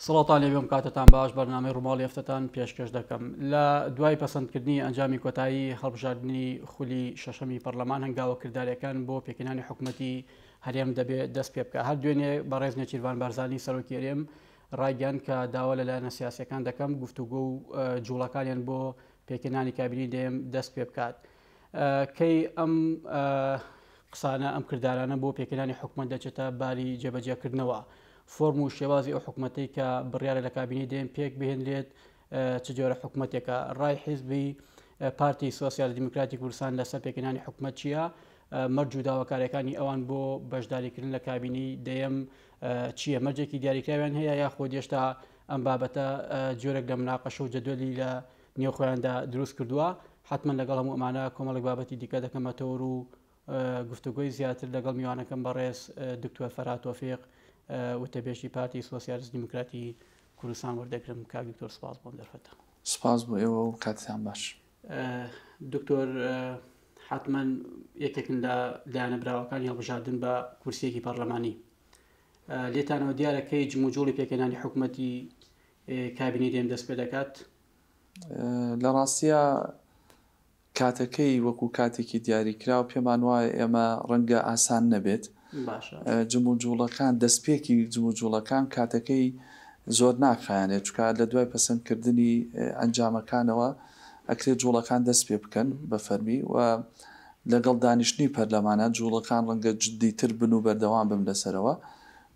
سڵاوتان لێبێ و کاتتان باش بەرنامەی ڕووماڵی هەفتەتان پێشکەش دەکەم لە دوای پەسەندکردنی ئەنجامی کۆتایی هەڵبژاردنی خولی شەشەمی پەرلەمان هەنگاوە کرداریەکان بۆ پێکهێنانی حکومەتی هەرێم دەبێ دەست پێ بکە هەر دوێنێ بەڕێز نێچیرڤان بارزانی سەرۆکی هەرێم ڕایگەیاند کە داوا لە لایەنە سیاسیەکان دەکەم گفتوگۆ و جوڵەکانیان بۆ پێکهێنانی کابینەی دەیەم دەست پێ بکات. کەی ئەم قسانە ئەم کردارانە بۆ پێکهێنانی حکومەت دەچێتە باری جێبەجێکردنەوە؟ فۆرم و شێوازی ئەو حکومەتەی کە بڕیارە لە کابینەی دەیەم پێک بهێنرێت چ جۆرە حکومەتێکە؟ ڕای حیزبی پارتی سۆسیال دیموکراتی کوردستان لەسەر پێکهێنانی حکومەت چییە؟ مەرج و داواکاریەکانی ئەوان بۆ بەشداریکردن لە کابینەی دەیەم چییە؟ مەرجێکی دیاریکراویان هەیە یاخود هێشتا ئەم بابەتە جۆرێک لە مناقەشە و جەدوەلی لە نێو خۆیاندا دروست کردووە؟ حەتمەن لەگەڵ هەموو ئەمانە کۆمەڵێک بابەتی دیکە دەکەمە تەوەر و گفتوگۆی زیاتر لەگەڵ میوانەکەم بەڕێز دکتۆر فەرهاد تۆفیق وتەبێژی پارتی سۆسیالیست دیموکراتی کوردستان وەردەگرم. کاک دکتۆر سپاس بۆ ئەم دەرفەتە. سپاس بۆ ئێوە و کاتتان باش. دکتۆر حەتمەن یەکێکن لە لایەنە براوەکانی هەڵبژاردن بە کورسیەکی پەرلەمانی. لێتانەوە دیارە کەی جموجوڵی پێکهێنانی حکومەتی کابینەی دەیەم دەست پێ دەکات؟ لە ڕاستیا کاتەکەی وەکو کاتێکی دیاریکراو پێمان وایە ئێمە ڕەنگە ئاسان نەبێت. جموجوڵەکان دەستپێکی جموجوڵەکان کاتەکەی زۆر ناخایەنێت چونکە لە دوای پەسەندکردنی ئەنجامەکانەوە ئەکرێت جوڵەکان دەست پێ بکەن بە فەرمی و لەگەڵ دانیشتنی پەرلەمانە جوڵەکان ڕەنگە جدیتر بن و بەردەوام بن لەسەرەوە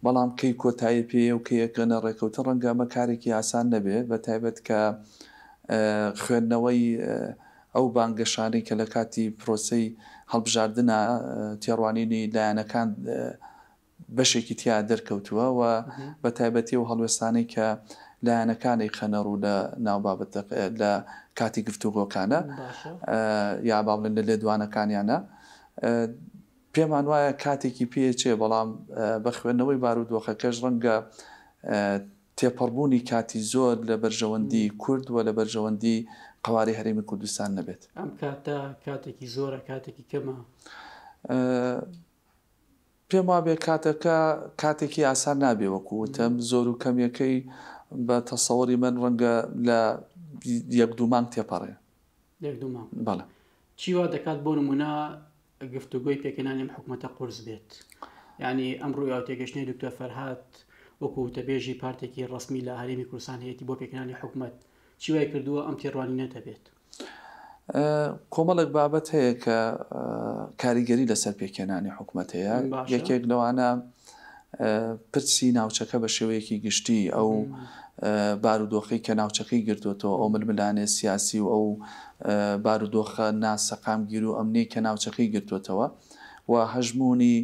بەڵام کەی کۆتایی پێیە و کەی ئەگەنە ڕێکەوتن ڕەنگە ئەمە کارێکی ئاسان نەبێ بە تایبەت کە خوێندنەوەی ئەو بانگەشانەی کە لە کاتی پرۆسەی هەڵبژاردنا تێڕوانینی لایەنەکان بەشێکی تیا دەرکەوتووە و بە تایبەتی ئەو هەڵوێستانەی کە لایەنەکان ئەیخەنە ڕوو لە ناو بابەتەکە لە کاتی گفتوگۆکانە یا با بڵێن لە لێدوانەکانیانە پێمان وایە کاتێکی پێچێ بەڵام بە خوێندنەوەی بارودۆخەکەش ڕەنگە تێپەڕبوونی کاتی زۆر لە بەرژەوەندی کورد و لە بەرژەوەندی قەوارەی هەرێمی کوردستان نەبێت. ئەم کاتە کاتێکی زۆرە کاتێکی کەمە؟ پێم وابێ کاتەکە کاتێکی ئاسان نابێ وەکو وتم زۆر و کەمیەکەی بە تەسەوری من ڕەنگە لە یەک دوو مانگ تێپەڕێ. یەک دوو مانگ؟ بەڵێ. چی وا دەکات بۆ نموونە گفتوگۆی پێکهێنانی ئەم حکومەتە قورس بێت؟ یانی ئەم ڕوویاو تێگەشتنەی دکتۆر فەرهاد وەکو وتەبێژی پارتێکی ڕەسمی لە هەرێمی کوردستان هەیەتی بۆ پێکهێنانی حکومەت چی وای کردووە ئەم تێڕوانینەت هەبێت؟ کۆمەڵێک بابەت هەیە کە کاریگەری لەسەر پێکهێنانی حکومەت هەیە یەکێک لەوانە پرسی ناوچەکە بە شێوەیەکی گشتی ئەو بارودۆخەی کە ناوچەکەی گرتووەتەوە، ئەو ململانێ سیاسی و ئەو بارودۆخە ناسەقامگیر و ئەمنیەی کە ناوچەکەی گرتووەتەوە و هەژموونی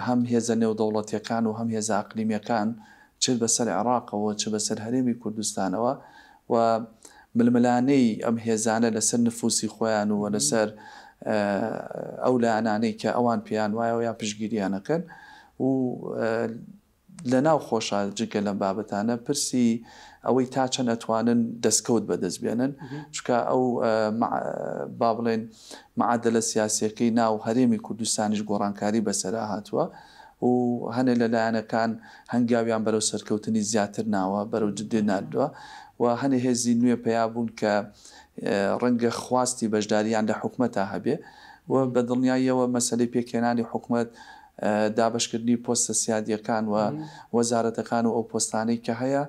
هەم هێزە نێودەوڵەتیەکان و هەم هێزە ئەقلیمیەکان چ بەسەر عێڕاقەوە چ بەسەر هەرێمی کوردستانەوە و ململانێی ئەم هێزانە لەسەر نفوسی خۆیان و لەسەر ئەو لایەنانەی کە ئەوان پێیان وایە یا پشتگیریان ئەکەن و لەناو خۆشا جگە لەم بابەتانە پرسی ئەوەی تا چەند ئەتوانن دەستکەوت بەدەست بێنن چونکە ئەو با بڵێن معادلە سیاسیەکەی ناو هەرێمی کوردستانیش گۆڕانکاری بەسەرا هاتووە و هەنێ لە لایەنەکان هەنگاویان بەرەو سەرکەوتنی زیاتر ناوە بەرەو جددی ناردووە و هەنێ هێزی نوێ پەیا بوون کە ڕەنگە خواستی بەشدارییان لە حکومەتا هەبێ و بە دڵنیاییەوە مەسەلەی پێکهێنانی حکومەت، دابەشکردنی پۆستە سیادییەکان و وەزارەتەکان و ئەو پۆستانەی کە هەیە،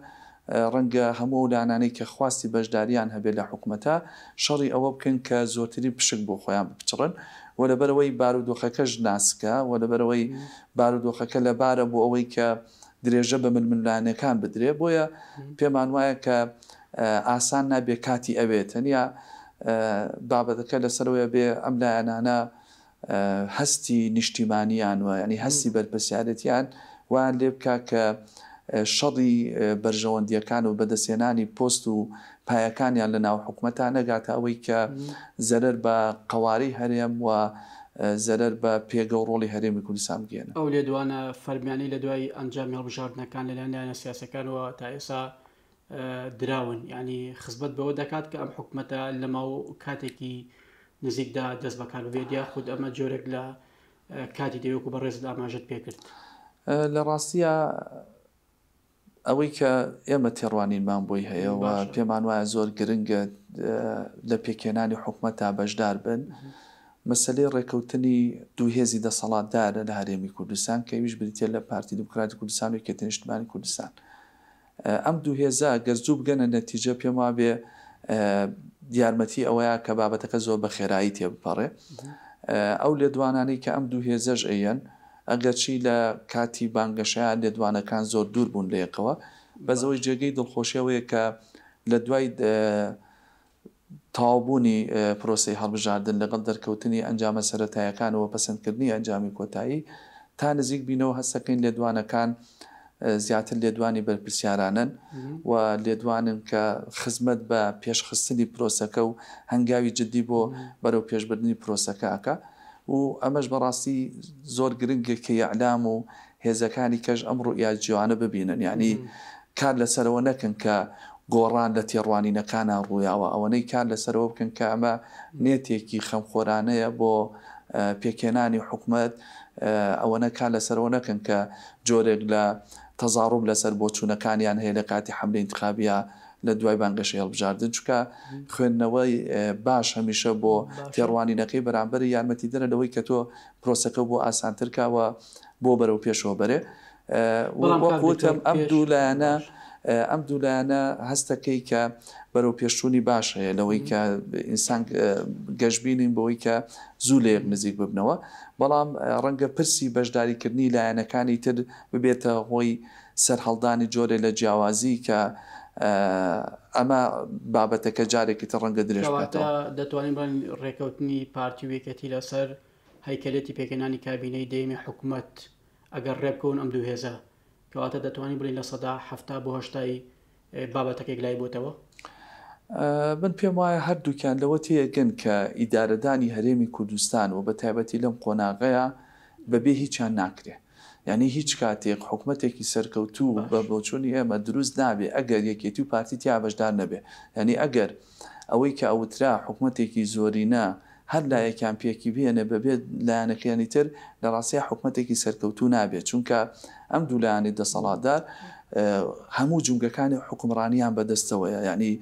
ڕەنگە هەموو ئەو لایەنانەی کە خواستی بەشدارییان هەبێ لە حکومەتا شەڕی ئەوە بکەن کە زۆرترین پشک بۆ خۆیان بپچڕن و لەبەرئەوەی بارودۆخەکەش ناسکە و لەبەرئەوەی بارودۆخەکە لەبارە بۆ ئەوەی کە درێژە بە ململانێکان بدرێ بۆیە پێمان وایە کە ئاسان نابێ کاتی ئەوێ تەنیا بابەتەکە لەسەرەوەیە بێ ئەم لایەنانە هەستی نیشتیمانیان و یانی هەستی بەرپرسیارێتیان وایان لێ بکا کە شەڕی بەرژەوەندییەکان و بەدەستهێنانی پۆست و پایەکانیان لە ناو حکومەتا نەگاتە ئەوەی کە زەرەر بە قەوارەی هەرێم و زەرەر بە پێگە و ڕۆڵی هەرێمی کوردستان بگەیەنن. ئەو لێدوانە فەرمیانەی لە دوای ئەنجامی هەڵبژاردنەکان لەلایەن لایەنە سیاسیەکانەوە تا ئێستا دراون یانی خزمەت بەوە دەکات کە ئەم حکومەتە لە ماو کاتێکی نزیکدا دەست بەکار ببێت یاخود ئەمە جۆرێک لە کاتی دەوێت وەکو بەڕێزت ئاماژەت پێکرد؟ لە ڕاستیا. ئەوەی کە ئێمە تێڕوانینمان بۆی هەیە و پێمان وایە زۆر گرنگە لە پێکهێنانی حکومەتدا بەشدار بن، مەسەلەی ڕێکەوتنی دوو هێزی دەسەڵاتدارە لە هەرێمی کوردستان کە ئەویش بریتیە لە پارتی دیموکراتی کوردستان و یەکێتی نیشتمانی کوردستان. ئەم دوو هێزە گەر زوو بگەنە نەتیجە پێم وابێ یارمەتی ئەوەیە کە بابەتەکە زۆر بە خێرایی تێبپەڕێ. ئەو لێدوانانەی کە ئەم دوو هێزەش ئەیەن ئەگەرچی لە کاتی بانگەشەیا لێدوانەکان زۆر دوور بوون لە یەکەوە، بەس ئەوەی جێگەی دڵخۆشی ئەوەیە کە لە دوای تەواوبوونی پرۆسەی هەڵبژاردن لەگەڵ دەرکەوتنی ئەنجامە سەرەتایەکان و پەسەندکردنی ئەنجامی کۆتایی تا نزیک بینەوە هەستەکەین لێدوانەکان زیاتر لێدوانی بەرپرسیارانەن و لێدوانن کە خزمەت بە پێشخستنی پرۆسەکە و هەنگاوی جدی بۆ بەرەو پێشبردنی پرۆسەکە ئەکا. و ئەمەش بەڕاستی زۆر گرنگە کە ئیعلام و هێزەکانی کەش ئەم ڕوئیا جوانە ببینن یانی کار لەسەرەوە نەکەن کە گۆڕان لە تێڕوانینەکانا ڕوویاوە ئەوەنەی کار لەسەرەوە بکەن کە ئەمە نێتێکی خەمخۆرانەیە بۆ پێکهێنانی حکومەت ئەوەنە کار لەسەرەوە نەکەن کە جۆرێک لە تەزاڕوب لەسەر بۆچوونەکانیان هەیە لە کاتی حەملەی ئینتخابیە لە دوای بانگەشەی هەڵبژاردن چونکە خوێندنەوەی باش هەمیشە بۆ تێڕوانینەکەی بەرامبەری یارمەتیدەرە لەوەی کە تۆ پرۆسەکە بۆ ئاسانتر کا و بۆ بەرەو پێشەوە بەرێ وەک وتم ئەم دوو لایەنە ئەم دوو لایەنە هەستەکەی کە بەرەو پێشچوونی باش هەیە لەوەی کە ئینسان گەشببینین بەوەی کە زوو لە یەک نزیک ببنەوە بەڵام ڕەنگە پرسی بەشداریکردنی لایەنەکانی تر ببێتە هۆی سەرهەڵدانی جۆرێ لە جیاوازی کە ئەمە بابەتەکە جارێکی تر ڕەنگە درێژ کەواتە بکاتەوە. دەتوانین بڵێین ڕێکەوتنی پارتی و یەکێتی لەسەر هەیکەلێتی پێکهێنانی کابینەی دەیەمی حکومەت ئەگەر ڕێبکەون ئەم دوو هێزە کەواتە دەتوانین بڵێین 70% بۆ 80ی بابەتەکە یەکلایی بۆتەوە؟ من پێم وایە هەردووکیان لەوە تێگەن کە ئیدارەدانی هەرێمی کوردستان و بە تایبەتی لەم قۆناغەیە بەبێ هیچیان ناکرێ. یانی هیچ کاتێک حکومەتێکی سەرکەوتوو بە بۆچوونی ئێمە دروست نابێ ئەگەر یەکێتی و پارتی تیا بەشدار نەبێ. یانی ئەگەر ئەوەی کە ئەوترا حکومەتێکی زۆرینە هەر لایەکیان پێکی بهێنێ بەبێ لایەنەکانی تر لە ڕاستیا حکومەتێکی سەرکەوتوو نابێ چونکە ئەم دوو لایەنەی دەسەڵاتدار هەموو جومگەکانی حوکمڕانیان بەدەستەوەیە یانی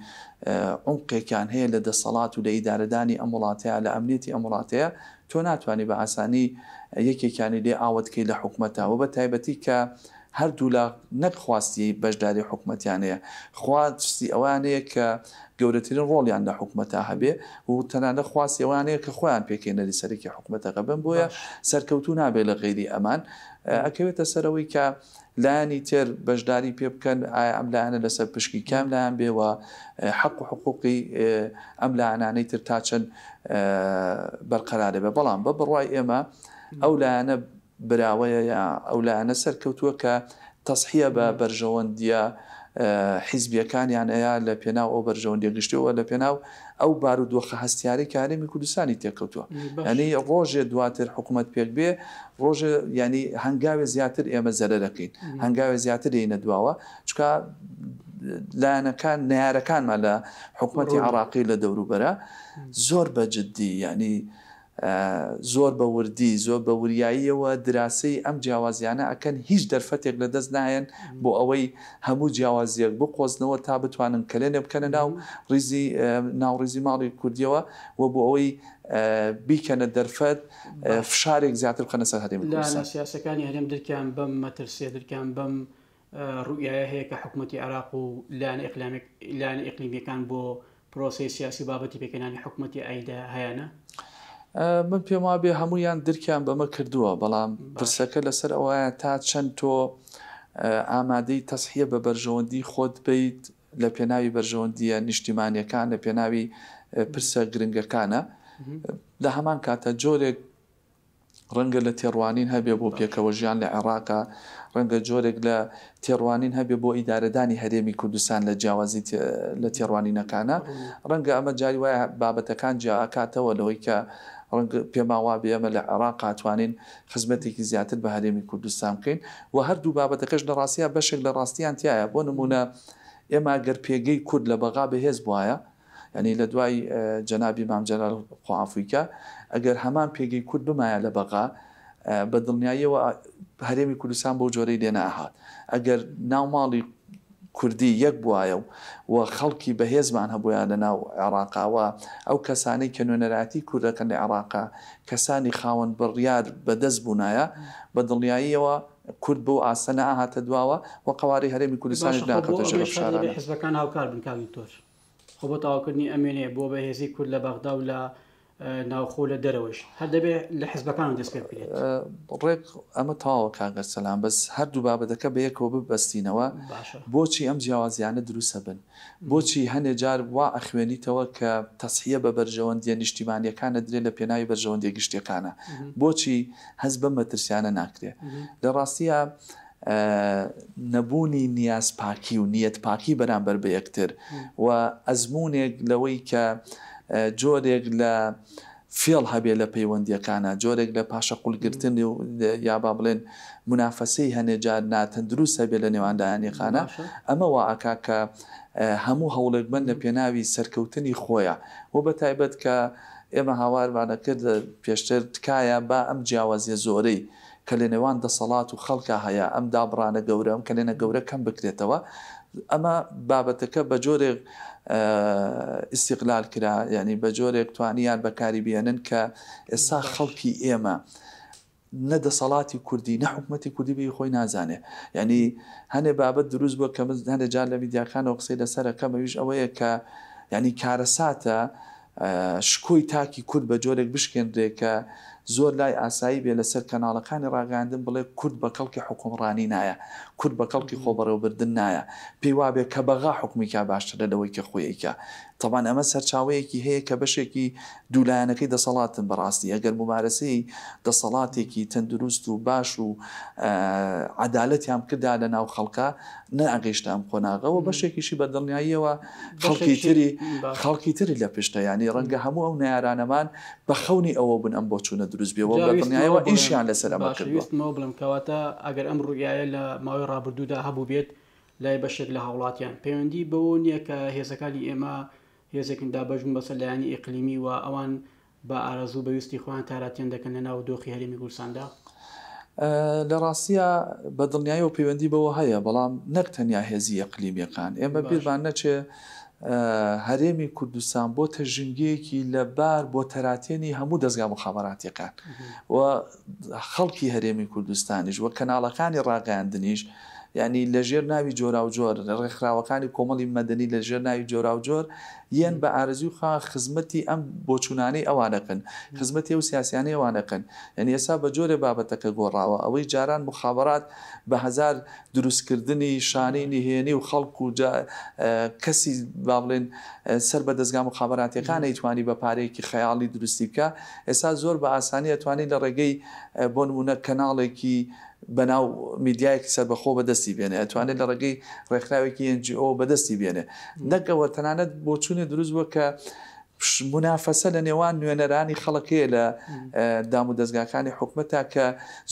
عومقێکیان هەیە لە دەسەڵات و لە ئیدارەدانی ئەم وڵاتەیە لە ئەمنیەتی ئەم وڵاتەیە تۆ ناتوانی بە ئاسانی یەکێکیانی لێ ئاوت کەی لە حکومەتا وە بە تایبەتی کە هەردوولا نەک خواستی بەشداری حکومەتیان هەیە خواستی ئەوەیان هەیە کە گەورەترین ڕۆڵیان لە حکومەتا هەبێ و تەنانەت خواستی ئەوەیان هەیە کە خۆیان پێکهێنەری سەرەکی حکومەتەکە بن بۆیە باش. سەرکەوتوو نابێ لە غەیری ئەمان ئەکەوێتە سەر ئەوەی کە لایەنی تر بەشداری پێ بکەن، ئایا ئەم لایەنە لەسەر پشکی کام لایەن بێ و حەق و حقوقی ئەم لایەنانەی تر تا چەند بەرقەرار بێ، بەڵام بە بڕوای ئێمە ئەو لایەنە براوەیە یا ئەو لایەنە سەرکەوتووە کە تەزحیە بە بەرژەوەندییە حیزبییەکانیان ئەیا لە پێناو ئەو بەرژەوەندیە گشتیەوە و لە پێناو ئەو بارودۆخە هەستیارەی کە هەرێمی کوردستانی تێکەوتووە. یانی ڕۆژێ دواتر حکومەت پێک بێ، ڕۆژێ یانی هەنگاوێ زیاتر ئێمە زەرەرەکەین، هەنگاوێ زیاتر دێینە دواوە، چونکە لایەنەکان نەیارەکانمان لە حکومەتی عێڕاقی لە دەوروبەرە زۆر بە جدی یانی زۆر بە وردی، زۆر بە وریاییەوە دراسەی ئەم جیاوازیانە ئەکەن، هیچ دەرفەتێک لە دەست نایەن بۆ ئەوەی هەموو جیاوازییەک بقۆزنەوە تا بتوانن کەلێنێ بکەنە ناو ڕیزی ناو ڕیزی ماڵی کوردییەوە و بۆ ئەوەی بیکەنە دەرفەت فشارێک زیاتر بخەنە سەر هەرێمی لایەنە کوردستان. سیاسیەکانی هەرێم درکیان بەم مەترسیە، درکیان بەم ڕوئیایە هەیە کە حکومەتی عێراق و لایەنە ئیقلیمیەکان بۆ پرۆسەی سیاسی و بابەتی پێکهێنانی حکومەتی ئایندە هەیانە؟ من پێم وابێ هەموویان درکیان بەمە کردووە، بەڵام پرسەکە لەسەر ئەوەیە تا چەند تۆ ئامادەی تەزحیە بە بەرژەوەندی خۆت بیت لە پێناوی بەرژەوەندییە نیشتیمانیەکان، لە پێناوی پرسە گرنگەکانە، لە هەمان کاتە جۆرێک ڕەنگە لە تێڕوانین هەبێ بۆ پێکەوەژیان لە عێڕاقا، ڕەنگە جۆرێک لە تێڕوانین هەبێ بۆ ئیدارەدانی هەرێمی کوردستان لە جیاوازی لە تێڕوانینەکانا، ڕەنگە ئەمە جاری وایە بابەتەکان جیائەکاتەوە لەوەی کە ڕەنگە پێمان وابێ ئێمە لە عێڕاقا توانین خزمەتێکی زیاتر بە هەرێمی کوردستان بکەین و هەردوو بابەتەکەش لە ڕاستیا بەشێک لە ڕاستیان تیایە بۆ نموونە ئێمە گەر پێگەی کورد لە بەغا بەهێز بوایە یانی لە دوای جەنابی مام جەلال خوا عەفوی کا ئەگەر هەمان پێگەی کورد بمایە لە بەغا بە دڵنیاییەوە هەرێمی کوردستان بەو جۆرەی لێ نەئەهات ئەگەر ناو ماڵی. کوردی یەک بوایە و و خەڵکی بەهێزمان هەبووایە لە ناو عێڕاقا و ئەو کەسانەی کە نوێنەرایەتی کورد ئەکەن لە عێڕاقا کەسانی خاوەن بڕیار بەدەست بوونایە بە دڵنیاییەوە کورد بەو ئاستە نەئەهاتە دواوە و قەوارەی هەرێمی کوردستانیش باشە خۆ بۆ نەئەکەوتە ژێر ئەمەیش هەر دەبێ فشارانە. حزبەکان هاوکار بن کاک دکتۆر. خۆ بۆ تەواوکردنی ئەم وێنەیە بۆ بەهێزی کورد لە بەغدا و لە ناوخۆ و لە دەرەوەیش هەر دەبێ لە حزبەکانەوە دەست پێ بکرێت. ڕێک ئەمە تەواوە کاک ئەرسەلان بەس هەردوو بابەتەکە بەیەکەوە ببەستینەوە باشە. بۆچی ئەم جیاوازیانە دروست ئەبن؟ بۆچی هەنێ جار وا ئەخوێنیتەوە کە تەزحیە بە بەرژەوەندیە نیشتیمانیەکان ئەدرێ لە پێناوی بەرژەوەندیە گشتیەکانا؟ بۆچی هەست بەم مەترسیانە ناکرێ؟ لە ڕاستیا نەبوونی نیاز پاکی و نیەت پاکی بەرامبەر بە یەکتر و ئەزموونێک لەوەی کە جۆرێک لە فێڵ هەبێ لە پەیوەندیەکانا، جۆرێک لە پاشەقول گرتن و یا با بڵێن مونافەسەی هەنێ جار ناتەندروست هەبێ لە نێوان لایەنیەکانا، ئەمە وا ئەکا کە هەموو هەوڵێک بەن لە پێناوی سەرکەوتنی خۆیا و بە تایبەت کە ئێمە هاوارمان ئەکرد پێشتر تکایە با ئەم جیاوازیە زۆرەی کە لە نێوان دەسەڵات و خەڵکا هەیە، ئەم دابڕانە گەورە، ئەم کەلێنە گەورە کەم بکرێتەوە. ئەمە بابەتەکە بە جۆرێک ئیستیغلال کرا، یانی بە جۆرێک توانیان بەکاری بهێنن کە ئێستا خەڵکی ئێمە نە دەسەڵاتی کوردی نە حکومەتی کوردی بە هی خۆی نازانێ. یانی هەنێ بابەت دروست بووە کە من هەنێ جار لە میدیاکانەوە قسەی لەسەر ئەکەم ئەویش ئەوەیە کە یانی کارەساتە شکۆی تاکی کورد بە جۆرێک بشکێنرێ کە زۆر لای ئاسایی بێ لەسەر کەناڵەکانی ڕاگەیاندن بڵێ کورد بە کەڵکی حوکمڕانی نایە، کورد بە کەڵکی خۆبەڕێوەبردن نایە، پێی وابێ کە بەغا حوکمی کا باشترە لەوەی کە خۆی ئەیکا. تەبعەن ئەمە سەرچاوەیەکی هەیە کە بەشێکی دوولایەنەکەی دەسەڵاتن بەڕاستی ئەگەر مومارەسەی دەسەڵاتێکی تەندروست و باش و عەدالەتیان بکردا لە ناو خەڵکا نەئەگەیشتە ئەم قۆناغە و بەشێکیشی بە دڵنیاییەوە خەڵکی تری خەڵکی تری لە پشتە یانی ڕەنگە هەموو ئەو نەیارانەمان بە خەونی ئەوە بن ئەم بۆچوونە دروست بێ و بە دڵنیایەوە ئیشیان لەسەر ئەمە کردووە. ویستمەوە بڵێم کەواتە ئەگەر ئەم ڕوئیایە لە ماوەی ڕابردوودا هەبووبێت لای بەشێک لە هاوڵاتیان پەیوەندی بەوە نییە کە هێزەکانی ئێمە هێزێکن دابەش بوون بەسەر لایەنی ئیقلیمی و ئەوان بە ئارەزوو بە ویستی خۆیان تاراتێن دەکەن لە ناو دۆخی هەرێمی کوردستاندا؟ لە ڕاستیا بە دڵنیایەوە پەیوەندی بەوە هەیە، بەڵام نەک تەنیا هێزی ئیقلیمیەکان. ئێمە بیرمان نەچێ هەرێمی کوردستان بۆتە ژینگەیەکی لەبار بۆ تەراتێنی هەموو دەزگا موخابەراتیەکان و خەڵکی هەرێمی کوردستانیش و کەناڵەکانی ڕاگەیاندنیش یانی لە ژێر ناوی جۆراوجۆر، ڕێکخراوەکانی کۆمەڵی مەدەنی لە ژێر ناوی جۆراوجۆر یەن بە ئارەزووی خۆیان خزمەتی ئەم بۆچوونانەی ئەوان ئەکەن، خزمەتی ئەو سیاسیانەی ئەوان ئەکەن. یانی ئێستا بە جۆرێ بابەتەکە گۆڕاوە، ئەوەی جاران موخابەرات بە هەزار دروستکردنی شانەی نهێنی و خەڵک و جا کەسی با بڵێن سەر بە دەزگا موخابەراتیەکان ئەیتوانی بە پارەیەکی خەیاڵی دروستی بکا، ئێستا زۆر بە ئاسانی ئەتوانی لە ڕێگەی بۆ نموونە کەناڵێکی بەناو میدیایەکی سەربەخۆ بەدەستی بێنێ، ئەتوانێت لە ڕێگەی ڕێکخراوێکی NGO بەدەستی بێنێ. نەک ئەوە، تەنانەت بۆچوونێ دروست بووە کە مونافەسە لە نێوان نوێنەرانی خەڵک هەیە لە دامودەزگاکانی حکومەتا کە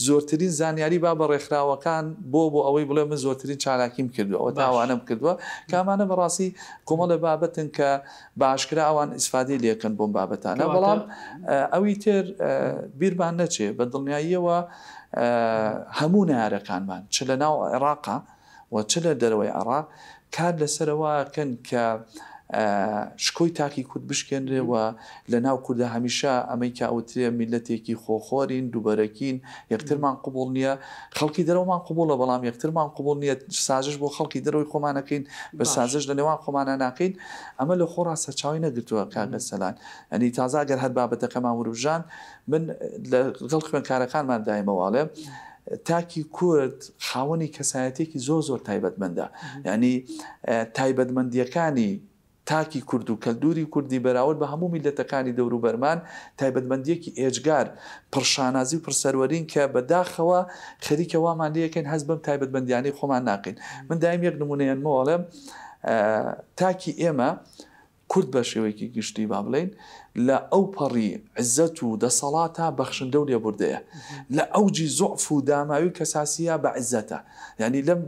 زۆرترین زانیاری با بە ڕێکخراوەکان بۆ بۆ ئەوەی بڵێ من زۆرترین چالاکیم کردووە، ئەوە تاوانەم کردووە، کە ئەمانە بەڕاستی کۆمەڵێ بابەتن کە بە ئاشکرا ئەوان ئیسفادەی لێکەن بۆم بابەتانە. بەڵام ئەوی تر بیرمان نەچێ بە دڵنیاییەوە هەموو نەیارەکانمان چ لە ناو عێراقا و چ لە دەرەوەی عێراق کار لەسەر ئەوە ئەکەن کە شکۆی تاکی کورد بشکێنرێ و لە ناو کوردا هەمیشە ئەمەی کە ئەوترێ میللەتێکی خۆخۆرین، دووبەرەکین، یەکترمان قبوڵ نییە، خەڵکی دەرەوەمان قبوڵە بەڵام یەکترمان قبوڵ نییە، سازش بۆ خەڵکی دەرەوەی خۆمان ئەکەین بە سازش لە نێوان خۆمانا ناکەین، ئەمە لە خۆڕا سەرچاوەی نەگرتووە کاک ئەرسەلان. یانی تازە ئەگەر هەر بابەتەکەمان وروژاند من لە گەڵ خوێندکارەکانمان دایمە واڵێم تاکی کورد خاوەنی کەسایەتێکی زۆر زۆر تایبەتمەندە یعنی تایبەتمەندیەکانی تاکی کورد و کەلدوری کوردی بەراورد بە هەموو میلەتەکانی دەوروبەرمان تایبەتمەندیەکی ئێجگار پڕشانازی و پڕسەروەرین کە بە داخەوە خەریکە وامان لەکەین هەست بەم تایبەتمەندیانەی خۆمان ناکەین من دایم یەک نمونەیەنمەوەڵێم تاکی ئێمە کورد بە شێوەیەکی گشتی با بڵێین لە ئەوپەڕی عزەت و دەسەڵاتا بەخشندە و لێبوردەیە، لە ئەوجی زوعف و داماوی و کەساسییا بە عزەتە. یانی لەم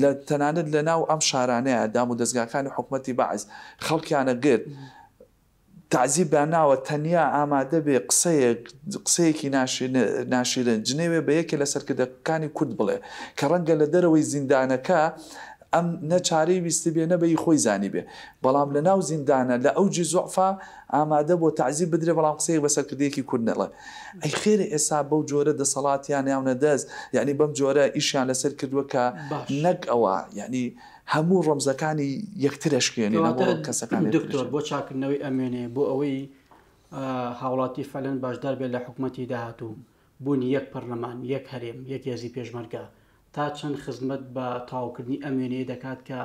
لە تەنانەت لە ناو ئەم شارانەیا دام و دەزگاکانی حکومەتی بەعس خەڵکیان ئەگرت، تەعزیبیان ناوە تەنیا ئامادە بێ قسەیەک قسەیەکی ناشیرن جنێوێ بە یەکێ لە سەرکردەکانی کورد بڵێ کە ڕەنگە لە دەرەوەی زیندانەکە. ئەم نە چارەی ویستبێ نە بە ی خۆی زانیبێ بەڵام لە ناو زیندانە لە ئەوجی زوعفا ئامادە بۆ تەعزیب بدرێ بەڵام قسەیەک بە سەرکردەیەکی کورد نەڵێ ئەی خێرە ئێستا بەو جۆرە دەسەڵاتیان یاونە دەست یانی بەم جۆرە ئیشیان لەسەر کردووە کە باش. نەک ئەوە یانی هەموو ڕەمزەکانی یەکتر ئەشکێنین کەواتە هەموو کەسەکان یەکتر دکتۆر ئەشکێنین. بۆ چاککردنەوەی ئەم وێنەیە بۆ ئەوەی هاوڵاتی فعلەن بەشدار بێت لە حکومەتی داهاتوو بوونی یەک پەرلەمان، یەک هەرێم، یەک هێزی پێشمەرگە تا چەند خزمەت بە تەواوکردنی ئەم وێنەیە دەکات کە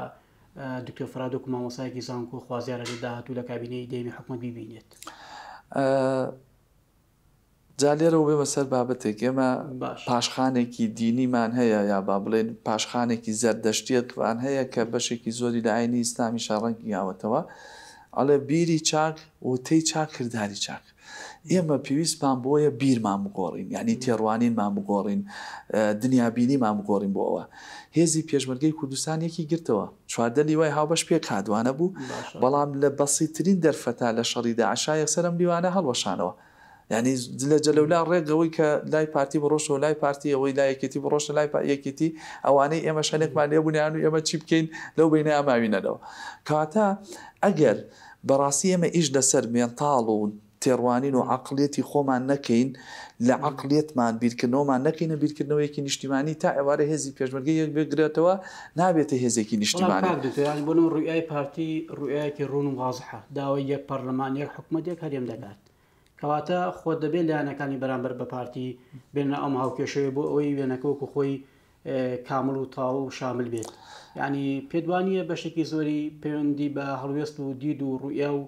دکتۆر فەرهاد وەکو مامۆستایەکی زانکۆ خوازیارە لە داهاتوو لە کابینەی دەیەمی حکومەت بیبینێت؟ جا لێرەوە بێمە سەر بابەتێک، ئێمە باشە. پاشخانێکی دینیمان هەیە یا با بڵێین پاشخانێکی زەردەشتیەتمان هەیە کە بەشێکی زۆری لە ئاینی ئیسلامیشا ڕەنگی یاوەتەوە، ئەڵێ بیری چاک، وتەی چاک، کرداری چاک. ئێمە پێویستمان بۆیە بیرمان بگۆڕین، یانی تێڕوانینمان بگۆڕین، دنیابینیمان بگۆڕین بۆ ئەوە. هێزی پێشمەرگەی کوردستان یەکی گرتەوە، 14 لیوای هاوبەش پێکهات، وانەبوو؟ باشە. بەڵام لە بەسیترین دەرفەتا لە شەڕی داعشا یەکسەر ئەم لیوانە هەڵوەشانەوە. یانی لە جەلەولا ڕێک ئەوەی کە لای پارتی بڕۆشتەوە لای پارتی، ئەوەی لای یەکێتی بڕۆشتە لای یەکێتی، ئەوانەی ئێمەش هەنێکمان لێ بوون یان ئێمە چی بکەین لەو بەینەیا ماوینەوە. کەواتە ئەگەر بەڕاستی ئێمە ئیش لەسەر مێنتاڵ و تێڕوانین و عەقڵیەتی خۆمان نەکەین، لە عەقڵیەتمان بیرکردنەوەمان نەکەینە بیرکردنەوەیەکی نیشتیمانی، تا ئێوارە هێزی پێشمەرگە یەک بگرێتەوە نابێتە هێزێکی بەڵام نیشتیمانی. کاک دکتۆر یانی بۆ نموونە ڕوئیای پارتی ڕوئیایەکی ڕوون و وازحە، داوای یەک پەرلەمان یەک حکومەت یەک هەرێم دەکات، کەواتە خۆ دەبێت لایەنەکانی بەرامبەر بە پارتی بێنە ئەم هاوکێشەیە بۆ ئەوەی وێنەکە وەکو خۆی کامڵ و تەواو و شامل بێت. یعنی پێت وا نییە بەشێکی زۆری پەیوەندی بە هەڵوێست و دید و ڕوئیا و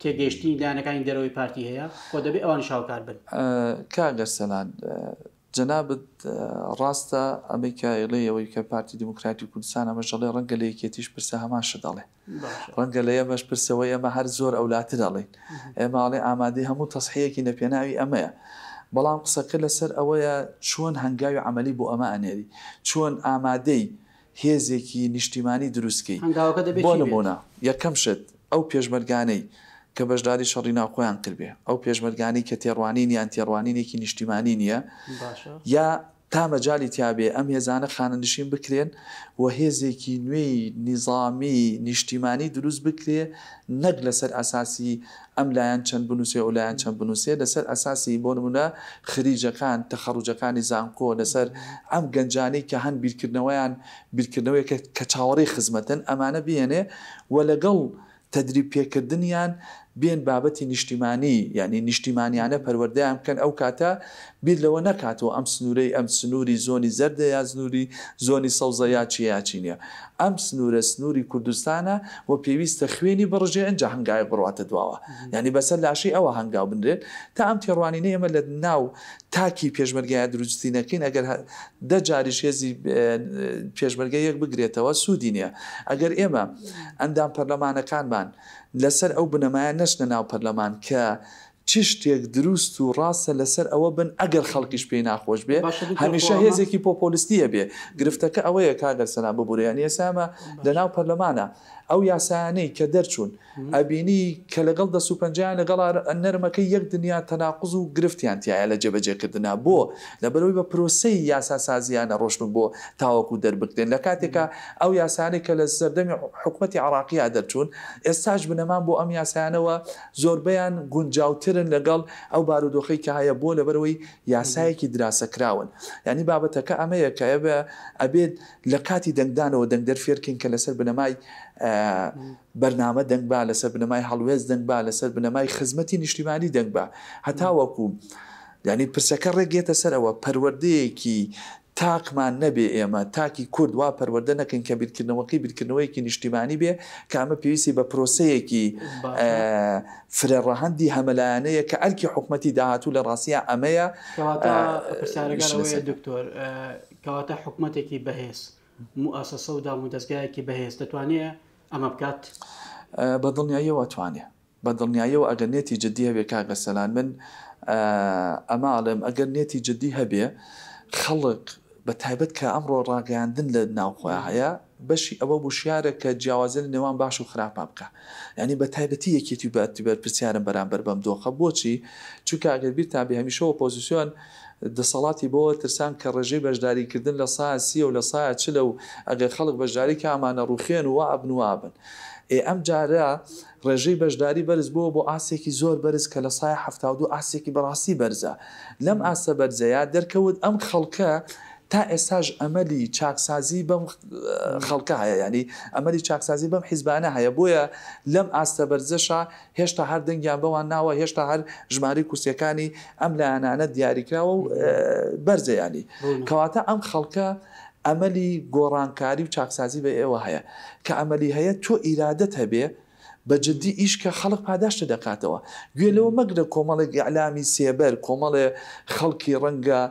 تێگەیشتنی لایەنەکانی دەرەوەی پارتی هەیە؟ خۆ دەبێت ئەوانیش هاوکار بن. کاک ئەرسەلان جەنابت ڕاستە ئەمەی کە ئەیڵێی ئەوەی کە پارتی دیموکراتی کوردستان ئەمەش ئەڵێ ڕەنگە لە یەکێتیش پرسە هەمان شت ئەڵێ. ڕەنگە لە ئێمەش پرسەوە ئێمە هەر زۆر ئەولاتر ئەڵێین. ئێمە ئەڵێ ئامادەی هەموو تەزحیەکین لە پێناوی ئەمەیە. بەڵام قسەکە لەسەر ئەوەیە چۆن هەنگاوی عەمەلی بۆ ئەمە ئەنێری؟ چۆن ئامادەی هێزێکی نیشتیمانی دروست کەی؟ هەنگاوەکە دەبێ بۆ چی بێت؟ نموونە یەکەم شت ئەو پێشمەرگانەی کە بەشداری شەڕی ناوخۆیان کردبێ، ئەو پێشمەرگانەی کە تێڕوانینیان تێڕوانینێکی نیشتیمانی نییە باشە. یا تا مەجالی تیا بێ ئەم هێزانە خانەنشین بکرێن و هێزێکی نوێی نیزامی نیشتیمانی دروست بکرێ نەک لەسەر ئەساسی ئەم لایەن چەند بنووسێ ئەو لایەن چەند بنووسێ لەسەر ئەساسی بۆ نموونە خریجەکان تەخەڕوجەکانی زانکۆ لەسەر ئەم گەنجانەی کە هەن بیرکردنەوەیان بیرکردنەوەیەکە کە چاوەڕێی خزمەتن ئەمانە بهێنێ و لەگەڵ تەدریب پێکردنیان بێن بابەتی نیشتیمانی یانی نیشتیمانیانە پەروەردەیان بکەن ئەو کاتە بیر لەوە نەکاتەوە ئەم سنورەی ئەم سنوری زۆنی زەردە یا زنوری زۆنی سەوزە یا چیە یا چی نیە ئەم سنورە سنوری کوردستانە و پێویستە خوێنی بڕژێ ئنجا هەنگاوێک بڕواتە دواوە یانی بەسەر لاشەی ئەوە هەنگاو بنرێت تا ئەم تێڕوانینەی ئێمە لە ناو تاکی پێشمەرگایە دروستی نەکەین ئەگەر دە جاریش هێزی پێشمەرگە یەک بگرێتەوە سوودی نییە ئەگەر ئێمە ئەندام پەرلەمانەکانمان لەسەر ئەو بنەمایە نەچنە ناو پەرلەمان کە چ شتێک دروست و ڕاستە لەسەر ئەوە بن ئەگەر خەڵکیش پێی ناخۆش بێ باشە دکتۆر خۆ هەمیشە ئەمە هێزێکی پۆپۆلیستی ئەبێ گرفتەکە ئەوەیە کاک ئەرسەلان ببورە یانی ئێستا ئێمە لەناو پەرلەمانە ئەو یاسایانەی کە دەرچوون ئەبینی کە لەگەڵ دەست و پەنجەیان لەگەڵ نەرمەکەی یەک دنیا تەناقوز و گرفتیان تیایە لە جێبەجێکردنا بۆ؟ لەبەرئەوەی بە پرۆسەی یاساسازیا نەڕۆشتوون بۆ تاوەکو دەربکرێن لە کاتێکا ئەو یاسایانەی کە لە سەردەمی حکومەتی عێڕاقیا دەرچوون ئێستاش بنەمان بۆ ئەم یاسایانەوە زۆربەیان گونجاوترن لەگەڵ ئەو بارودۆخەی کە هەیە بۆ لەبەرئەوەی یاسایەکی دراسەکراون یانی بابەتەکە ئەمەیە کە ئەبێت لە کاتی دەنگدانەوە دەنگدەر فێرکەین کە لەسەر بنەمای بەرنامە دەنگ با، لەسەر بنەمای هەڵوێست دەنگ با، لەسەر بنەمای خزمەتی نیشتیمانی دەنگ با. هەتاوەکو یانی پرسەکە ڕێک یەتە سەر ئەوە پەروەردەیەکی تاکمان نەبێ ئێمە تاکی کورد وا پەروەردە نەکەین کە بیرکردنەوەکەی بیرکردنەوەیەکی نیشتیمانی بێ کە ئەمە پێویستی بە پرۆسەیەکی باشە. فرە ڕەهەندی هەمەلایەنەیە کە ئەرکی حکومەتی داهاتوو لە ڕاستیا ئەمەیە کەواتە پرسیارەکە ئیش ئەوەیە لەسەر. دکتۆر کەواتە حکومەتێکی بەهێز موئەسەسە و دامودەزگایەکی بەهێز دەتوانێ ئەمە بکات؟ بە دڵنیاییەوە ئەتوانێ. بە دڵنیاییەوە ئەگەر نێتی جدی هەبێ کاک ئەرسەلان من ئەمە ئەڵێم ئەگەر نێتی جدی هەبێ خەڵک بە تایبەت کە ئەمڕۆ ڕاگەیاندن لە ناوخۆیا هەیە بەشی ئەوە وشیارە کە جیاوازی لە نێوان باش و خراپا بکا یانی بە تایبەتی یەکێتی و بەرپرسیارن بەرامبەر بەم دۆخە بۆچی چونکە ئەگەر بیرتان بێ هەمیشە ئۆپۆزیسیۆن. دەسەڵاتی بەوە ترسان کە ڕێژەی بەشداری کردن لە سایە سیە و لە سایە چلە و ئەگەر خەڵک بەشداری کا ئەمانە ڕوخێن و وا ئەبن و وا ئەبن. ئێ ئەم جارە ڕێژەی بەشداری بەرز بۆوە بۆ ئاستێکی زۆر بەرز کە لە سایە 72 ئاستێکی بەڕاستی بەرزە. لەم ئاستە بەرزەیا دەرکەوت ئەم خەڵکە تا ئێستاش ئەمەلی چاکسازی بەم خەڵکە هەیە یانی ئەمەلی چاکسازی بەم حیزبانە هەیە بۆیە لەم ئاستە بەرزەشا هێشتا هەر دەنگیان بەوان ناوە هێشتا هەر ژمارەی کورسیەکانی ئەم لایەنانە دیاریکراوە و بەرزە یانی کەواتە ئەم خەڵکە ئەمەلی گۆڕانکاری و چاکسازی بە ئێوە هەیە کە ئەمەلی هەیە تۆ ئیرادەت هەبێ بە جدی ئیش کە خەڵک پاداشتت دەکاتەوە گوێ لەوە مەگرە کۆمەڵێک ئیعلامی سێبەر کۆمەڵێ خەڵکی ڕەنگە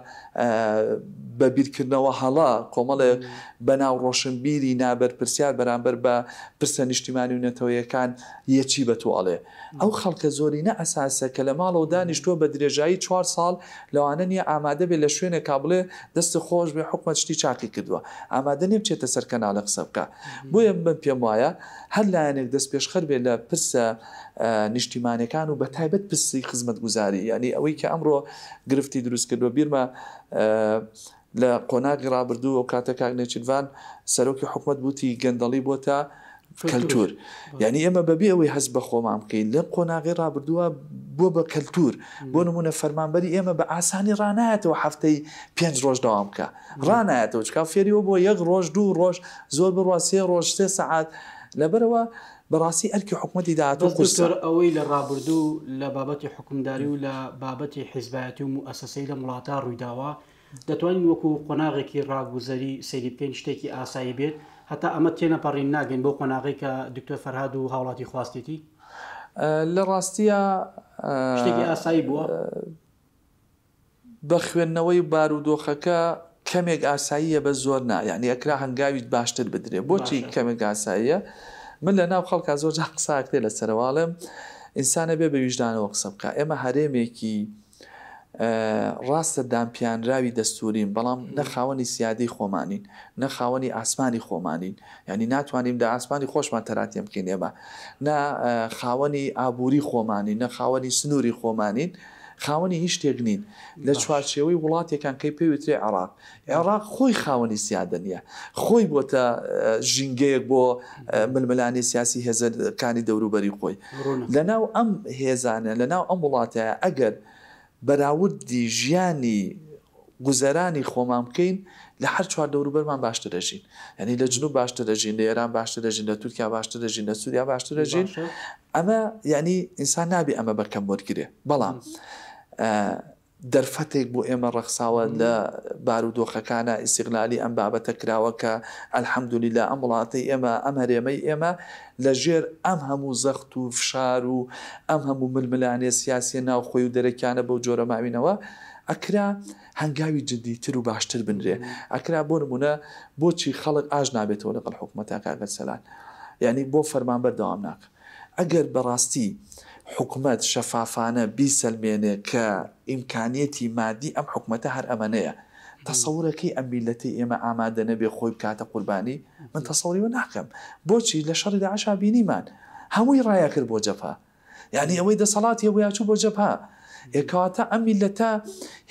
بە بیرکردنەوە هەڵە کۆمەڵێک بەناو ڕۆشنبیری نابەرپرسیار بەرامبەر بە پرسە نیشتیمانی و نەتەوەیەکان یە چی بە تۆ ئەڵێ ئەو خەڵکە زۆرینە ئەساسە کە لە ماڵەوە دانیشتووە بە درێژایی چوار ساڵ لەوانە نیە ئامادە بێ لە شوێنێکا بڵێ دەستت خۆش بێ حکومەت شتی چاکی کردووە ئامادە نیە بچێتە سەر کەناڵێ قسە بکا بۆیە من پێم وایە هەر لایەنێک دەستپێشخەر بێ لە پرسە نیشتیمانیەکان و بەتایبەت پرسی خزمەتگوزاری یانی ئەوەی کە ئەمڕۆ گرفتی دروست کردووە بیرمە لە قۆناغی ڕابردوو ئەو کاتە کاک نێچیرڤان سەرۆکی حکومەت بوتی گەندەڵی بۆتە کەلتور یعنی ئێمە بەبێ ئەوەی هەست بە خۆمان بکەین لەم قۆناغی ڕابردووە بووە بە کەلتور بۆ نمونە فەرمانبەری ئێمە بە ئاسانی ڕانایەتەوە هەفتەی پێنج ڕۆژ دەوام بکە ڕانایەتەوە چکا فێریەوە بۆ یەک ڕۆژ دوو ڕۆژ زۆر بڕوا سێ ڕۆژ سێ سەعات لەبەرەوە بەڕاستی ئەرکی حکومەتی داهاتوو بەس قورسە. دکتۆر ئەوەی لە ڕابردوو لە بابەتی حوکمداری و لە بابەتی حیزبایەتی و موئەسەسەی لەم وڵاتە ڕوویداوە دەتوانین وەکو قۆناغێکی ڕاگوزەری سەیری بکەین شتێکی ئاسایی بێت هەتا ئەمە تێنەپەڕین ناگەین بەو قۆناغەی کە دکتۆر فەرهاد و هاوڵاتی خواستێتی؟ لە ڕاستیا. شتێکی ئاسایی بووە؟ بە خوێندنەوەی بارودۆخەکە کەمێک ئاساییە بەس زۆر نا یانی ئەکرا هەنگاوی باشتر بدرێ بۆچی کەمێک ئاساییە من لە ناو خەڵکا زۆر جار قسە ئەکرێ لەسەرەوە ئەڵێم ئینسان ئەبێ بە ویژدانەوە قسە بکا ئێمە هەرێمێکی ڕاستە دانپیانراوی دەستورین بەڵام نە خاوەنی سیادەی خۆمانین نە خاوەنی ئاسمانی خۆمانین یانی ناتوانین لە ئاسمانی خۆشمان تەراتێن بکەین ئێمە نە خاوەنی ئابووری خۆمانین نە خاوەنی سنووری خۆمانین خاوەنی هیچ شتێک نین لە چوارچێوەی وڵاتێکان کەی پێی وترێ عێراق عێراق خۆی خاوەنی سیادە نییە خۆی بۆتە ژینگەیەک بۆ ململانێ سیاسی هێزەکانی دەوروبەری خۆی لەناو ئەم هێزانە لەناو ئەم وڵاتەیە ئەگەر بەراوردی ژیانی گوزەرانی خۆمان بکەین لە هەر چوار دەوروبەرمان باشتر دەژین یعنی لە جنوب باشتر دەژین لە ئێران باشتر دەژین لە تورکیا باشتر دەژین لە سووریا باشتر دەژین ئەمە یعنی ئینسان نابێ ئەمە بە کەم وەرگرێ بەڵام دەرفەتێک بۆ ئێمە ڕەخساوە لە بارودۆخەکانە ئیسیغلالی ئەم بابەتە کراوە کە الحمدللە ئەم وڵاتەی ئێمە ئەم هەرێمەی ئێمە لە ژێر ئەم هەموو زەخت و فشار و ئەم هەموو ململانێ سیاسیە ناوخۆی و دەرەکیانە بەو جۆرە ماوینەوە ئەکرا هەنگاوی جدی تر و باشتر بنرێ ئەکرا بۆ نمونە بۆچی خەڵک ئاش نابێتەوە لەگەڵ حکومەتا کاک ئەرسەلان یانی بۆ فەرمانبەر دەوام ناکا ئەگەر بەڕاستی حکومەت شەفافانە بیسەلمێنێ کە ئیمکانیەتی مادی ئەم حکومەتە هەر ئەمەنەیە تەسەورەکەی ئەم میللەتەی ئێمە ئامادە نەبێ خۆی بکاتە قوربانی من تەسەوری وە ناکەم بۆچی لە شەڕی داعشا بینیمان هەمووی ڕایەکرد بۆ جەبهە یانی ئەوەی دەسەڵاتی هەبوو یا چوو بۆ جەبهە ئێ کەواتە ئەم میللەتە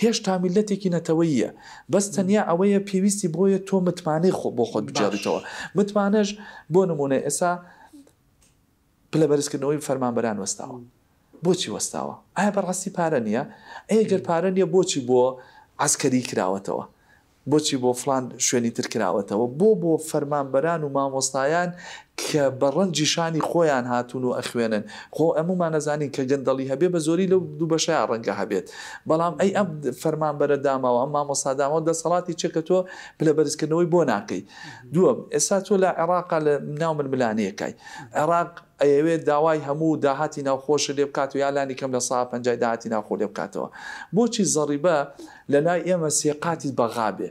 هێشتا میللەتێکی نەتەوەییە بەس تەنیا ئەوەیە پێویستی بۆیە تۆ متمانەی خۆ بۆ خۆت بگێڕیتەوە متمانەش بۆ نمونە ئێستا پلە بەرزکردنەوەی فەرمانبەران وەستاوە بۆچی وەستاوە ئایا بەڕاستی پارە نییە ئەی گەر پارە نییە بۆچی بۆ عەسکەری کراوەتەوە بۆچی بۆ فڵان شوێنی تر کراوەتەوە؟ بۆ بۆ فەرمانبەران و مامۆستایان کە بە ڕەنجی شانی خۆیان هاتوون و ئەخوێنن؟ خۆ هەموومان ئەزانین کە گەندەڵی هەبێ بە زۆری لەو دوو بەشەیا ڕەنگە هەبێت. بەڵام ئەی ئەم فەرمانبەرە داماوە، ئەم مامۆستا داماوە دەسەڵاتی چیە کە تۆ پلە بەرزکردنەوەی بۆ ناکەی؟ دووەم، ئێستا تۆ لە عێڕاقا لە ناو ململانێیەکای. عێڕاق ئەیەوێت داوای هەموو داهاتی ناوخۆشت لێ بکات و یا لانی کەم لە سا پەنجای داهاتی ناوخۆ لێ بکاتەوە. بۆچی زەڕیبە لە لای ئێمە سێ قاتی بەغا بێ؟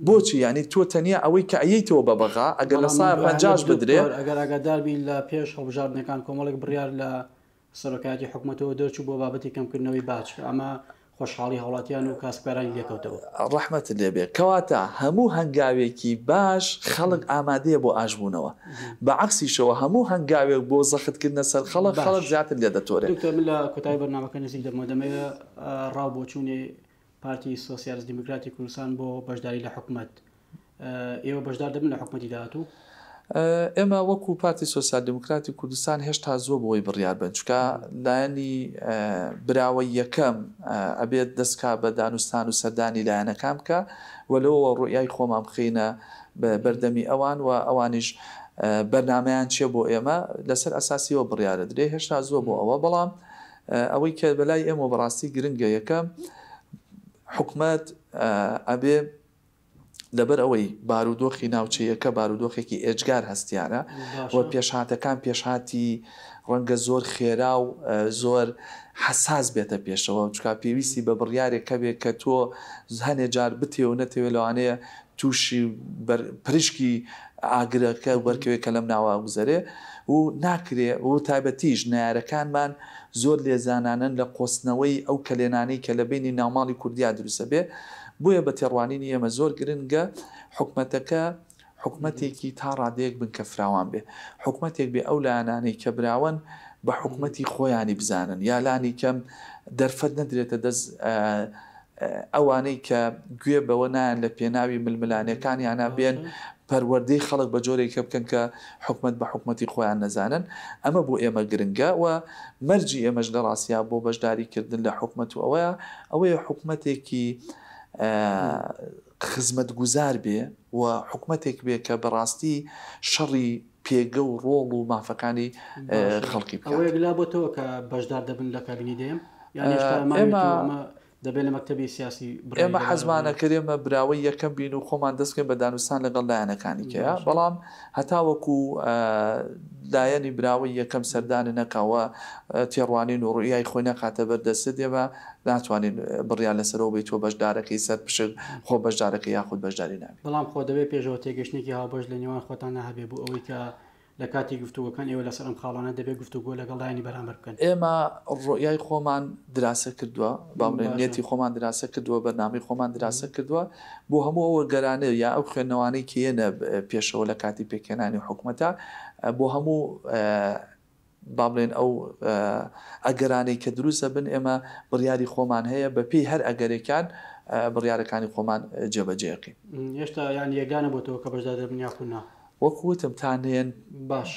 بۆچی یانی تۆ تەنیا ئەوەی کە ئەیەیتەوە بە بەغا ئەگەر لە بەڵام سا ئەم دوایانە پەنجاش بدرێ. دکتۆر ئەگەر ئاگادار بی لە پێش هەڵبژاردنەکان کۆمەڵێک بڕیار لە سەرۆکایەتی حکومەتەوە دەرچوو بۆ بابەتی کەمکردنەوەی باج کە ئەمە خۆشحاڵی هاوڵاتیان و کاسبکارانی لێکەوتەوە. ڕەحمەتت لێ بێ. کەواتە هەموو هەنگاوێکی باش خەڵک ئامادەیە بۆ ئاشبوونەوە. بە عەکسیشەوە هەموو هەنگاوێک بۆ زەخت کردنە سەر خەڵک، باش خەڵک زیاتر لێ دەتۆرێ. دکتۆر من لە کۆتایی بەرنامەکە نزیک دەبمەوە دەمەوێ ڕا و بۆچوونی پارتی سۆسیالست دیموکراتی کوردستان بۆ بەشداری لە حکومەت، ئێوە بەشدار دەبن لە حکومەتی داهاتوو؟ ئێمە وەکو پارتی سۆسیال دیموکراتی کوردستان هێشتا زووە بۆی بڕیار بن، چونکە لایەنی براوەی یەکەم ئەبێت دەست کا بە دانوستان و سەردانی لایەنەکان بکا و لەوەوە ڕوئیای خۆمان بخەینە بەردەمی ئەوان و ئەوانیش بەرنامەیان چیە بۆ ئێمە لەسەر ئەساسی ئەوە بڕیار ئەدرێ، هێشتا زووە بۆ ئەوە، بەڵام ئەوەی کە بەلای ئێمەوە بەڕاستی گرنگە یەکەم حکومەت ئەبێ لەبەر ئەوەی بارودۆخی ناوچەیەکە بارودۆخێکی ئێجگار هەستیارە و پێشهاتەکان پێشهاتی ڕەنگە زۆر خێرا و زۆر حەساس بێتە پێشەوە چونکە پێویستی بە بڕیارێک هەبێت کە تۆ هەنێ جار بتێ و نەتەوێ لەوانەیە تووشی پرشکی ئاگرەکە بەرکەوێت کە لەم ناوە گوزەرێ و ناکرێ و تایبەتیش نەیارەکانمان زۆر لێزانانەن لە قۆستنەوەی ئەو کەلێنانەی کە لە بەینی ناوماڵی کوردیا دروست ئەبێ بۆیە بە تێڕوانینی ئێمە زۆر گرنگە حکومەتەکە حکومەتێکی تا ڕادەیەک بنکە فراوان بێ حکومەتێک بێ ئەو لایەنانەی کە براوەن بە حکومەتی خۆیانی بزانن یا لانی کەم دەرفەت نەدرێتە دەست ئەوانەی کە گوێ بەوە نایەن لە پێناوی ململانێکانیانا بێن پەروەردەی خەڵک بە جۆرێک بکەن کە حکومەت بە حکومەتی خۆیان نەزانن. ئەمە بۆ ئێمە گرنگە و مەرجی ئێمەش لە ڕاستیا بۆ بەشداری کردن لە حکومەت و ئەوەیە ئەوەیە حکومەتێکی خزمەتگوزار بێ و حکومەتێک بێ کە بەڕاستی شەڕی پێگە و ڕۆڵ و مافەکانی خەڵکی بکات. ئەوە یەکلا بۆتەوە کە بەشدار دەبن لە کابینەی دەیەم؟ یان هێشتا ماویەت و ئەمە دەبێت لە مەکتەبی سیاسی بڕیاری ئێمە لەبارەوە حەزمان بدرێت؟ ئەکرد ئێمە براوەی یەکەم بین و خۆمان دەست بکەین بە دانوستان لەگەڵ لایەنەکانی کەیە، بەڵام هەتاوەکو لایەنی براوەی یەکەم سەردانت نەکا و تێڕوانین و ڕوئیای خۆی نەخاتە بەر دەستت ئێمە ناتوانین بڕیار لەسەرەوە بەی تۆ بەشدارەکەی سەر پشک خۆ بەشدارەکەی یاخود بەشداری نابی. بەڵام خۆ دەبێت پێشەوە تێگەشتنێکی هاوبەش لە نێوان خۆتاندا هەبێت بۆ ئەوەی کە لە کاتی گفتوگۆکان ئێوە لەسەر ئەم خاڵانە دەبێت گفتوگۆ لەگەڵ لایەنی بەرامبەر بکەن. ئێمە ڕوئیای خۆمان دراسە کردووە، با بڵێین نیەتی خۆمان دراسە کردووە، بەرنامەی خۆمان دراسە کردووە، بۆ هەموو ئەو ئەگەرانە یا ئەو خوێندنەوانەی کە یەنە پێشەوە لە کاتی پێکهێنانی حکومەتە، بۆ هەموو با بڵێین ئەو ئەگەرانەی کە دروست ئەبن ئێمە بڕیاری خۆمان هەیە بە پێی هەر ئەگەرێکیان بڕیارەکانی خۆمان جێبەجێ ئەکەین. هێشتا یان یەکلا نەبۆتەوە کە بەشدار دەبن یاخود نا؟ وەکو وتم تا نەیەن باش.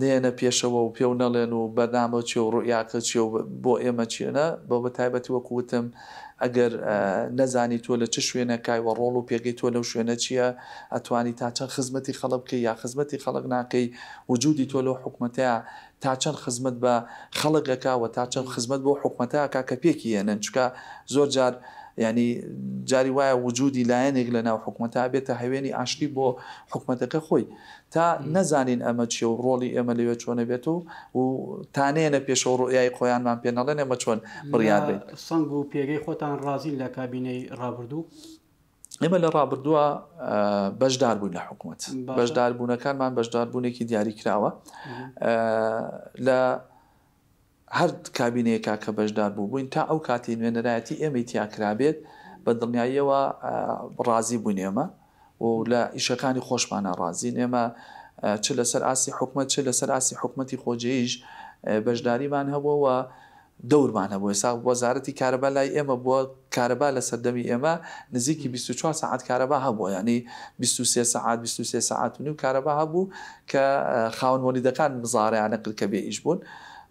نەیەنە پێشەوە و پێو نەڵێن و بەرنامە چیە و ڕوئیاکە چیە و بۆ ئێمە چیە نا بە بە تایبەتی وەکو وتم ئەگەر نەزانی تۆ لە چ شوێنەکای و ڕۆڵ و پێگەی تۆ لەو شوێنە چیە ئەتوانی تا چەند خزمەتی خەڵک بکەی یا خزمەتی خەڵک ناکەی وجودی تۆ لەو حکومەتەیا تا چەند خزمەت بە خەڵک ئەکا و تا چەند خزمەت بەو حکومەتە ئەکا کە پێکی ئێنن چونکە زۆر جار یانی جاری وایە وجودی لایەنێک لە ناو حکومەتا ئەبێتە هەوێنی ئاشتی بۆ حکومەتەکە خۆی تا نەزانین ئەمە چیە و ڕۆڵی ئێمە لەوێ چۆنە بێت و و تا نەیەنە پێشەوە ڕوئیای خۆیانمان پێ نەڵێن ئێمە چۆن بڕیار لە بەین. سەنگ و پێگەی خۆتان ڕازین لە کابینەی ڕابردوو؟ ئێمە لە ڕابردووە بەشدار بووین لە حکوومەت، بەشداربوونەکانمان بەشداربوونێکی دیاری کراوە لە هەر کابینەیەکا کە بەشدار بوو بووین تا ئەو کاتی نوێنەرایەتی ئێمەی تیا کرابێت بە دڵنیاییەوە ڕازی بووین ئێمە و لە ئیشەکانی خۆشمانە ڕازین ئێمە چ لەسەر ئاستی حکومەت چ لەسەر ئاستی حکومەتی خۆجێیش بەشداریمان هەبووە و دەورمان هەبوو، ئێستا وەزارەتی کارەبا لای ئێمە بووە، کارەبا لە سەردەمی ئێمە نزیکی 24 سەعات کارەبا هەبووە، یانی 23 سەعات، 23 سەعات و نیو کارەبا هەبوو کە خاوەن مۆلیدەکان مزاهەرەیان نەکرد کە بێ ئیش بوون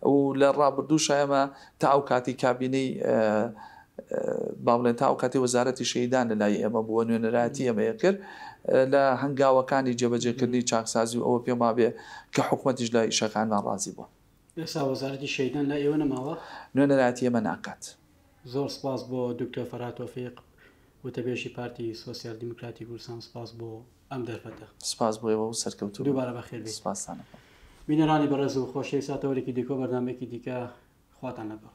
و لە ڕابردووشا ئێمە تا ئەو کاتی کابینەی با بڵێن تا ئەو کاتی وەزارەتی شەهیدان لە لای ئێمە بووە نوێنەرایەتی ئێمەیە کرد لە هەنگاوەکانی جێبەجێکردنی چاکسازی و ئەوە پێم وابێ کە حکومەتیش لە ئیشەکانمان ڕازی بووە. ئێستا وەزارەتی شەهیدان لای ئێوە نەماوە؟ نوێنەرایەتی ئێمە ناکات. زۆر سپاس بۆ دکتۆر فەرهاد تۆفیق وتەبێژی پارتی سۆسیال دیموکراتی کوردستان سپاس بۆ ئەم دەرفەتە. سپاس بۆ ئێوە و سەرکەوتوو بن. دووبارە بەخێر بێیت. سپاستان ئەکەم. بینەرانی بەڕێز و خۆشەویست تا تەوەرێکی دیکە و بەرنامەیەکی دیکە خواتان لەگەڵ.